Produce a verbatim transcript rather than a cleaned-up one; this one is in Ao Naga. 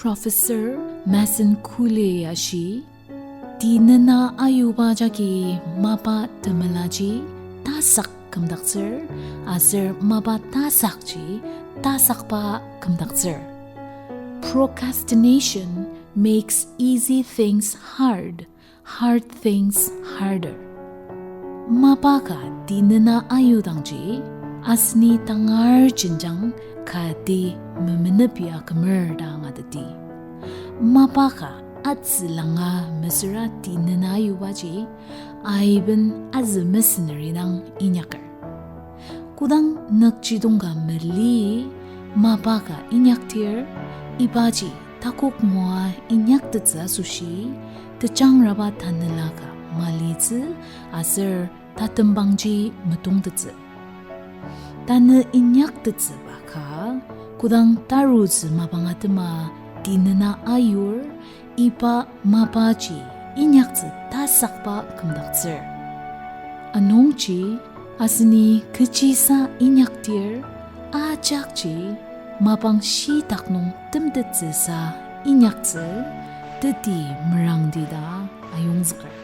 Mason Cooley ashi, tinena ayuba jagi mapa temelaji tasak kümdaktsür, aser mapa tasakji tasakba kümdaktsür. Procrastination makes easy things hard, hard things harder. Mapa ka tinena ayudangji, aseni tangar jenjang kati memenepi akümer ta angateti. Mapa ka atsülanga mesüra tinena ayubaji, aiben azü mesüner indang inyaker. Kodang nükjidong ka mali mapa ka inyakdir, ibaji takok ngua inyaktettsü asoshi, tejangraba tanela ka malitsü aser tatembangji metongtettsü. Tanü inyaktettsüba ka, kodang tarutsü mapang atema tinena ayur, iba mapaji inyaktsü tasakba kümdaktsür. Anungji, aseni kechisa inyakdir, ajakji mapang shitak nung temtettsüsa inyaktsü teti merangdi ta ayongzüker.